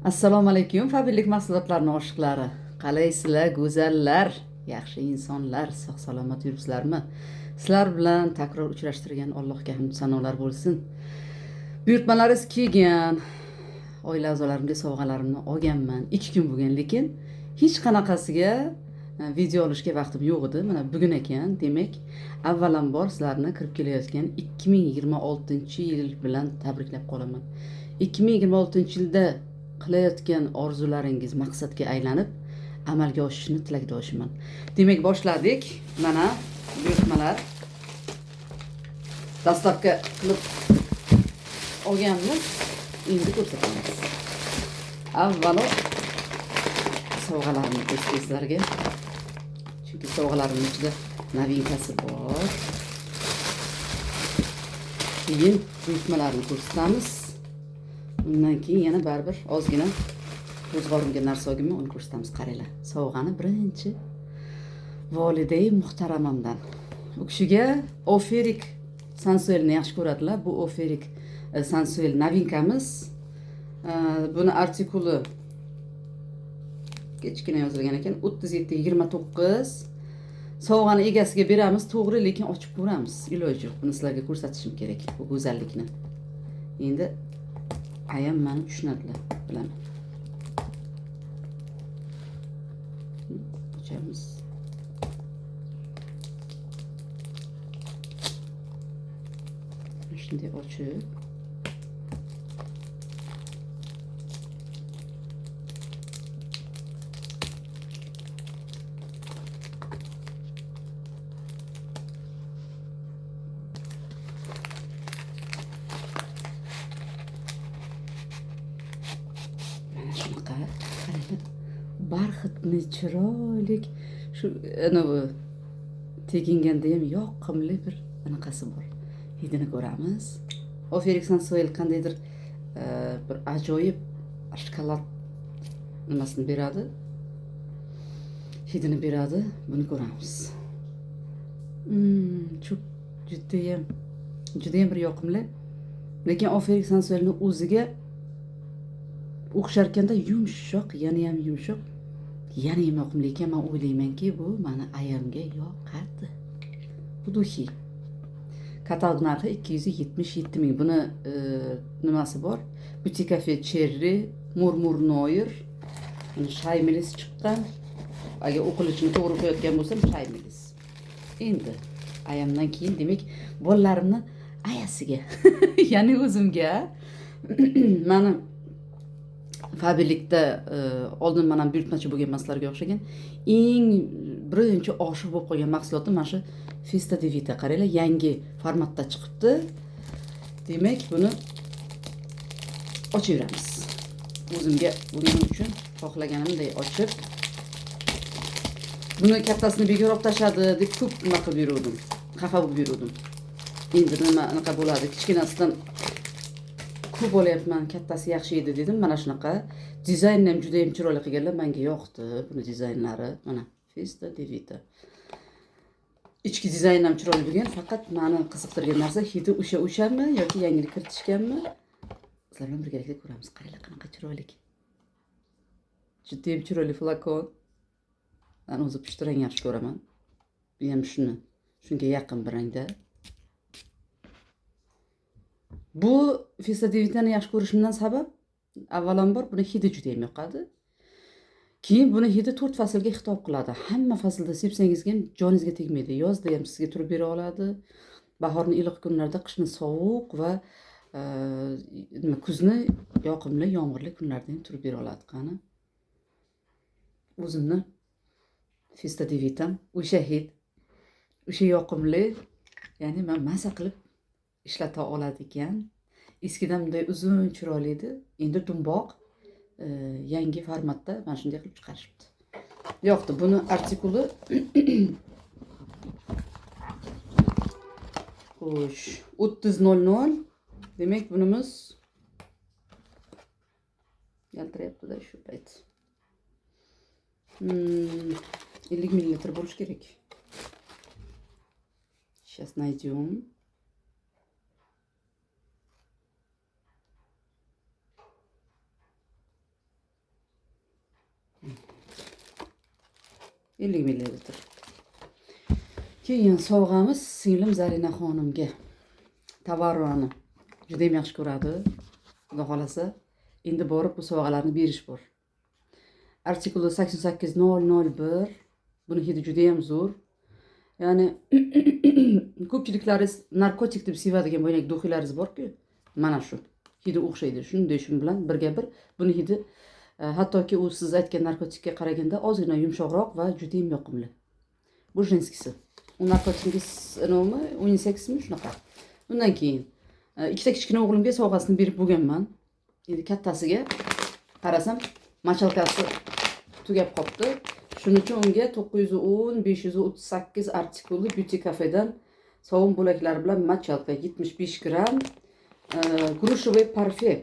Assalomu alaykum, Faberlic mahsulotlarining oshiqlari. Qalaysizlar, go'zallar, yaxshi insonlar, sog' salomat yuribsizlarmi? Sizlar bilan takror uchrashtirgan Allohga hamd sanolar bo'lsin. Buyurtmalaringiz kelgan. Oila a'zolarimga sovg'alarimni olganman. 2 kun bo'lgan, lekin hech qanaqasiga video olishga vaqtim yo'q edi. Mana bugun ekan, demak, avvalambor sizlarni kirib kelayotgan 2026-yil bilan tabriklab qolaman. 2026-yilda qilayotgan orzularingiz maqsadga aylanib amalga oshishini tilakdoshiman. Demak, boshladik. Mana buyurtmalar. Dastavka qilib olganmiz. Endi ko'rsatamiz. Avvalo sovg'alarimni ko'rsatay sizlarga. Chunki sovg'alarimning ichida novinkasi bor. Keyin buyurtmalarni ko'rsatamiz. Undan keyin yana baribir ozgina ro'zg'orimga narsa olganman, uni ko'rsatamiz. Qaranglar, sovg'ani birinchi volidai muhtaramamdan. U kishiga Oferik Sansuelni yaxshi ko'radilar. Bu Oferik Sansuel novinkamiz. Buni artikuli kichkina yozilgan ekan, 3729. Sovg'ani egasiga beramiz, to'g'ri, lekin ochib ko'ramiz. Iloji yo'q, buni sizlarga ko'rsatishim kerak, bu go'zallikni. Endi ayam meni tushunadilar, bilaman. Ochamiz. Shunday ochib mana shunaqa, qaranglar, barxitni chiroyli shu anavi teginganda ham yoqimli bir anaqasi bor. Hidini ko'ramiz. Oferik Sansuel qandaydir bir ajoyib shokolad nimasini beradi, hidini beradi. Buni ko'ramiz. Çok judayam judayam bir yoqimli. Lekin Oferik Sansuelni o'ziga o'xsharkanda yumshoq, yana ham yumshoq, yana ham yoqimli ekan. Men o'ylaymanki, bu mani ayamga yoqadi. Bu duxi. Katalog narxi 277 ming. Buni nimasi bor? Beauty Cafe Cherry, Murmur Noir, Shaymilis chiqqan. Agar o'qilishini to'g'ri o'qiyotgan bo'lsam, Shaymilis. Endi ayamdan keyin demak bolalarimni ayasiga, ya'ni o'zimga. Mani Faberlicda oldin mana buyurtmachi bo'lganman sizlarga o'xshagan. Eng birinchi oshiq bo'lib qolgan mahsulotim mana shu Festa di Vita. Qaranglar, yangi formatda chiqibdi. Demak, buni ochaveramiz. O'zimga buning uchun xohlaganimday ochib, buni kattasini bekor olib tashladi deb ko'p nima qilib yuruvdim. Xafa bo'lib yuruvdim. Endi nima anaqa bo'ladi, kichkinasidan ko'p olyapman, kattasi yaxshi edi dedim. Mana shunaqa dizaynni ham juda ham chiroyli qilganlar, menga yoqdi buni dizaynlari. Mana Festa di Vita. Ichki dizayn ham chiroyli bo'lgan, faqat meni qiziqtirgan narsa hidi o'sha o'shami yoki yangilik kiritishganmi? Sizlar bilan birgalikda ko'ramiz. Qaranglar, qanaqa chiroyli. Juda ham chiroyli flakon. Men o'zi pushti rang yaxshi ko'raman. Bu ham shunga yaqin bir rangda. Bu Festa di Vitani yaxshi ko'rishimdan sabab avvalambor buni hidi juda ham yoqadi. Keyin buni hidi 4 faslga xitob qiladi. Hamma faslda sepsangiz ham joningizga tegmaydi. Yozda ham sizga turib bera oladi. Bahorni iliq kunlarda, qishni sovuq va nima kuzni yoqimli, yomg'irli kunlarda ham turib bera oladi. Qani? O'zimni Festa di Vitam o'sha hid, o'sha yoqimli, ya'ni men maza qilib ishlata oladi ekan. Eskidan bunday uzun chiroyli edi. Endi dumboq yangi formatda mana shunday qilib chiqarishibdi. Yoqdi. Buni artikuli xo'sh, 30.00. Demak, bunimiz yaltirayapti-da shu payt. 50 millilitr bo'lishi kerak. Сейчас найдем. 50 millilitr. Keyin sovg'amiz singlim Zarina xonimga. Tavarroni juda ham yaxshi ko'radi. Xudo xohlasa, endi borib bu sovg'alarni berish bor. Artikuli 88001. Buni hidi juda ham zo'r. Ya'ni ko'pchiliklaringiz narkotik deb sevadigan boyagi духи laringiz bor-ku, mana shu hidi o'xshaydi. Shunday, shu bilan birga bir buni hidi hattoki u siz aytgan narkotikka qaraganda ozgina yumshoqroq va juda ham yoqimli. Bu женский si. U narkotikingiz nima, uniseksmi, shunaqa. Undan keyin ikkita kichkina o'g'limga sovg'asini berib bo'lganman. Endi kattasiga qarasam, мочалка si tugab qolibdi. Shuning uchun unga 910 538 artikulli Beauty Cafedan sovun bo'laklari bilan мочалка, 75 gramm, грушевый parfait.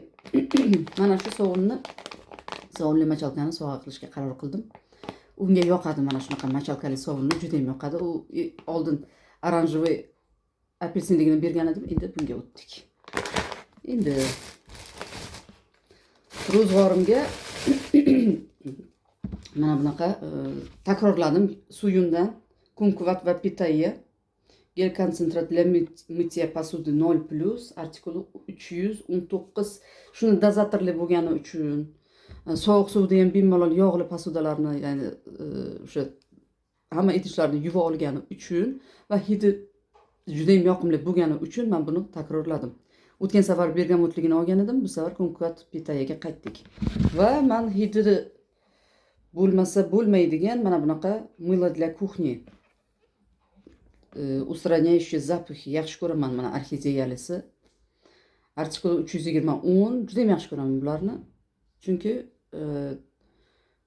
Mana shu sovunni, sovunli мочалка ni sovg'a qilishga qaror qildim. Unga yoqadi mana shunaqa мочалка li sovunni, juda ham yoqadi. U oldin оранжевый apelsinligini bergan edim, endi bunga o'tdik. Endi ro'zg'orimga mana bunaqa takrorladim suyundan kumkvat va pitaya гель концентрат для мытья посуды 0+, artikuli 319. Shuni dozatorli bo'lgani uchun sovuq suvda ham bemalol yog'li посуда larni, ya'ni o'sha hamma idishlarni yuva olgani uchun va hidi judayam yoqimli bo'lgani uchun man buni takrorladim. O'tgan safar bergamotligini olgan edim, bu safar kumkvat pitayaga qaytdik. Va man hidi bo'lmasa bo'lmaydigan mana bunaqa мыло для кухни, устраняющий запахи, yaxshi ko'raman mana orxideyalisi, artikuli 320 10. Judayam yaxshi ko'raman bularni, chunki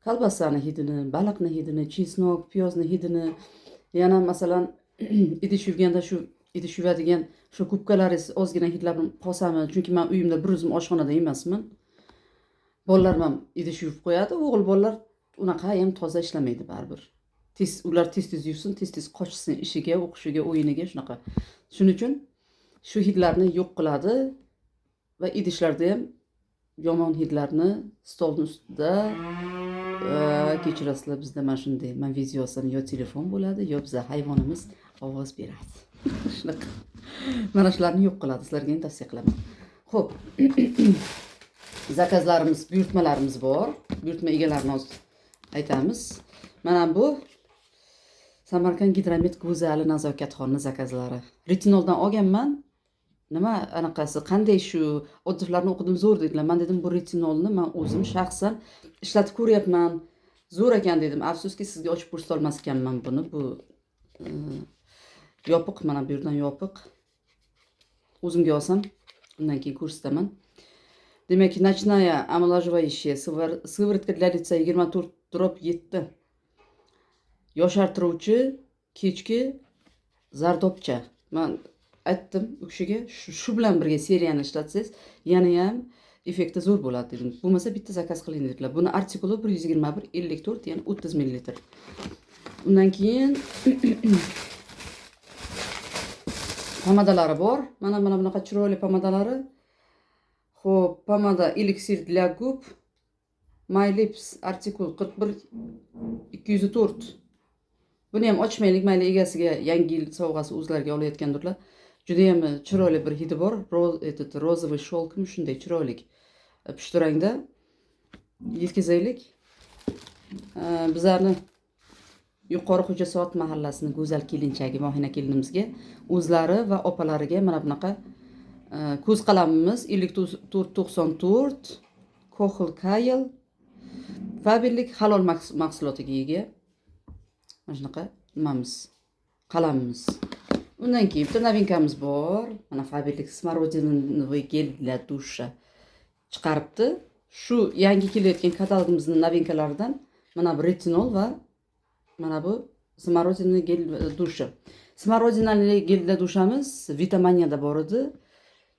kolbasani hidini, baliqni hidini, чеснок, piyozni hidini, yana masalan idish yuvganda shu idish yuvadigan shu gubkalaringiz ozgina hidlab qolsami, chunki man uyimda bir o'zim oshxonada emasman, bolalarim ham idish yuvib qo'yadi. O'g'il bolalar unaqa ham toza ishlamaydi baribir, tez ular tez tez yuvsin, tez tez qochsin ishiga, o'qishiga, o'yiniga, shunaqa. Shuning uchun shu hidlarni yo'q qiladi va idishlarda ham yomon hidlarni stolni ustida kechirasizlar, bizda mana shunday, man video olsam, yo telefon bo'ladi, yo biza hayvonimiz ovoz beradi, shunaqa. Mana shularni yo'q qiladi, sizlarga ham tavsiya qilaman. Ho'p, заказ larimiz, buyurtmalarimiz bor. Buyurtma egalarini hozir aytamiz. Mana bu Samarqand Gidromet go'zali Nazokatxonni заказ lari. Retinoldan olganman. Nima anaqasi, qanday, shu отзыв larni o'qidim, zo'r dedilar. Man dedim, bu retinolni man o'zim shaxsan ishlatib ko'ryapman, zo'r ekan dedim. Afsuski, sizga ochib ko'rsatolmas ekanman buni. Bu yopiq, mana bu yerdan yopiq. O'zimga olsam, undan keyin ko'rsataman. Demak, ночная омолаживающая сыворотка для лица 24/7, yoshartiruvchi kechki zardobcha. Man aytdim u kishiga, shu bilan birga seriyani ishlatsangiz, yanayam effekti zo'r bo'ladi dedim. Bo'lmasa bitta заказ qiling dedilar. Buni artikuli 121 54, ya'ni 30 millilitr. Undan keyin pomadalari bor. Mana bunaqa chiroyli pomadalari. Ho'p, pomada эликсир для губ My Lips, artikul 41 204. Buni ham ochmaylik, mayli, egasiga yangi yil sovg'asi o'zlariga olayotgandirlar. Judayam chiroyli bir hidi bor. Этот розовый шелк mi, shunday chiroyli pushti rangda. Yetkazaylik. Bizlarni Yuqori Xo'jasoat mahallasini go'zal kelinchagi Mohina kelinimizga, o'zlari va opalariga mana bunaqa ko'z qalamimiz 54,94, Kohl Kayl, Faberlic halol mahsulotiga ega. Mana shunaqa nimamiz, qalamimiz. Undan keyin bitta новинка miz bor. Mana Faberlic смородиновый гель для душа chiqaribdi. Shu yangi kelayotgan katalogimizni новинка laridan mana bu retinol va mana bu смородиновый гель душа. Смородиновый гель для душа miz Vitamaniyada bor edi.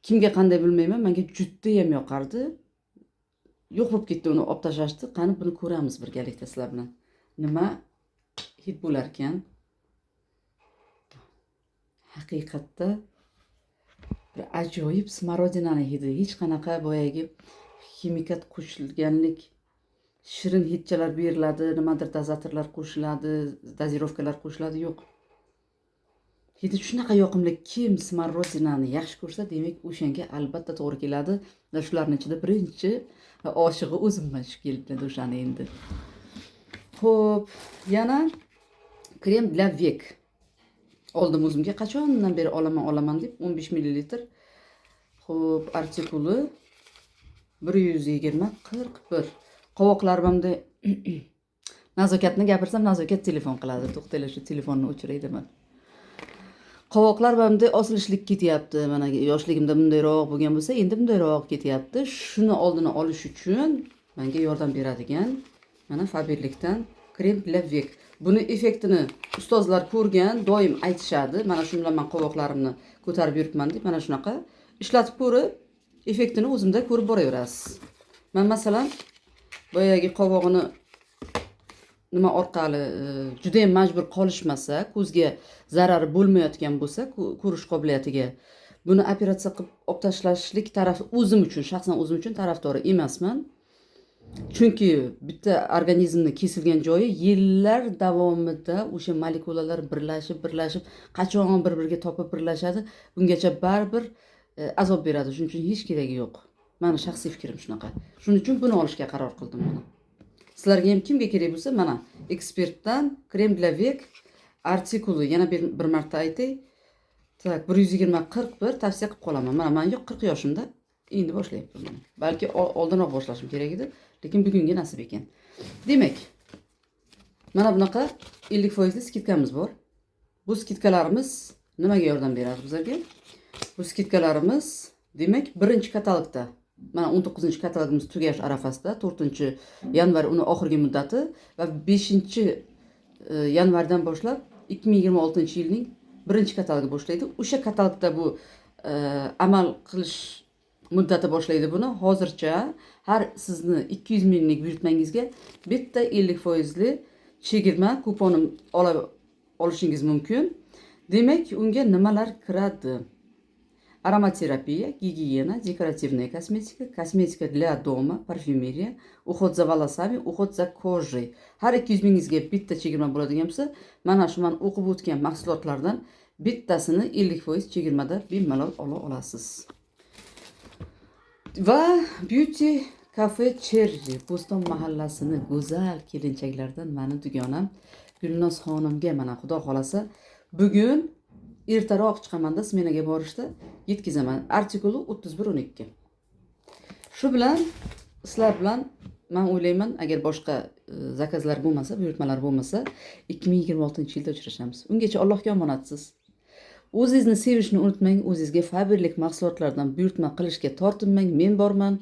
Kimga qanday bilmayman, menga judayam yoqardi. Yo'q bo'lib ketdi, uni olib tashlashdi. Qani, buni ko'ramiz birgalikda sizlar bilan. Nima hid bo'lar ekan? Haqiqatda bir ajoyib смородина ni hidi, hech qanaqa boyagi ximikat qo'shilganlik. Shirin hidchalar beriladi, nimadir dozatorlar qo'shiladi, дозировка lar qo'shiladi. Yo'q, hidi shunaqa yoqimli. Kim смородина ni yaxshi ko'rsa, demak, o'shanga albatta to'g'ri keladi. Va shularni ichida birinchi oshig'i o'zimman shu kelibdi o'shani endi. Ho'p, yana крем для век oldim o'zimga. Qachondan beri olaman, olaman deb, 15 millilitr. Ho'p, artikuli 120 41. Qovoqlarim bunday. Nazokatni gapirsam, Nazokat telefon qiladi. To'xtanglar, shu telefonni o'chiray deman. Qovoqlar bunday osilishlik ketyapti. Mana, yoshligimda bundayroq bo'lgan bo'lsa, endi bundayroq ketyapti. Shuni oldini olish uchun menga yordam beradigan mana Faberlikdan крем для век. Buni effektini ustozlar ko'rgan, doim aytishadi, mana shu bilan man qovoqlarimni ko'tarib yuribman deb. Mana shunaqa ishlatib ko'rib, effektini o'zimda ko'rib boraverasiz. Man, masalan, boyagi qovog'ini nima orqali judayam majbur qolishmasa, ko'zga zarari bo'lmayotgan bo'lsa, ko'rish qobiliyatiga, buni operatsiya qilib olib tashlashlik tarafi o'zim uchun, shaxsan o'zim uchun tarafdori emasman. Chunki bitta organizmni kesilgan joyi yillar davomida o'sha molekulalar birlashib, birlashib, qachon bir biriga topib birlashadi, ungacha baribir azob beradi. Shuning uchun hech keragi yo'q. Mani shaxsiy fikrim shunaqa. Shuning uchun buni olishga qaror qildim. Mana, sizlarga ham kimga kerak bo'lsa, mana Ekspertdan крем для век, artikuli yana bir marta aytay, так, 120 41. Tavsiya qilib qolaman. Mana, man yo'q, 40 yoshimda endi boshlayapman mana. Balki oldinroq boshlashim kerak edi, lekin bugunga nasib ekan. Demak, mana bunaqa 50 foizli скидка miz bor. Bu скидка larimiz nimaga yordam beradi bizlarga? Bu скидка larimiz, demak, birinchi katalogda, mana, 19-katalogimiz tugash arafasida, 4 yanvar uni oxirgi muddati va 5 yanvardan boshlab 2026-yilning birinchi katalogi boshlaydi. O'sha katalogda bu amal qilish muddati boshlaydi. Buni hozircha har sizni 200 minglik buyurtmangizga bitta 50 foizli chegirma kuponi ola olishingiz mumkin. Demak, unga nimalar kiradi? Ароматерапия, гигиена, декоративная косметика, косметика для дома, парфюмерия, уход за волосами, уход за кожей. Har 200 mingizga bitta chegirma bo'ladigan bo'lsa, mana shu man o'qib o'tgan mahsulotlardan bittasini 50% chegirmada bemalol ola olasiz. Va Beauty Cafe Cherry, Bo'ston mahallasini go'zal kelinchaklaridan mani dugonam Gulnoz xonimga, mana, xudo xohlasa, bugun ertaroq chiqamanda smenaga borishda yetkazaman. Artikuli 31 12. Shu bilan sizlar bilan, man o'ylayman, agar boshqa zakazlar bo'lmasa, buyurtmalar bo'lmasa, 2026-yilda uchrashamiz. Ungacha Allohga omonatsiz. O'zingizni sevishni unutmang, o'zingizga Faberlik mahsulotlaridan buyurtma qilishga tortinmang. Men borman.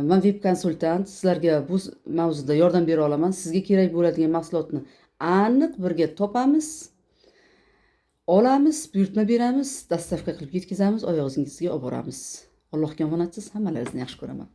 Man VIP konsultant, sizlarga bu mavzuda yordam bera olaman. Sizga kerak bo'ladigan mahsulotni aniq birga topamiz, olamiz, buyurtma beramiz, доставка qilib yetkazamiz, oyog'ingizga olib boramiz. Allohga omonatsiz, hammalaringizni yaxshi ko'raman.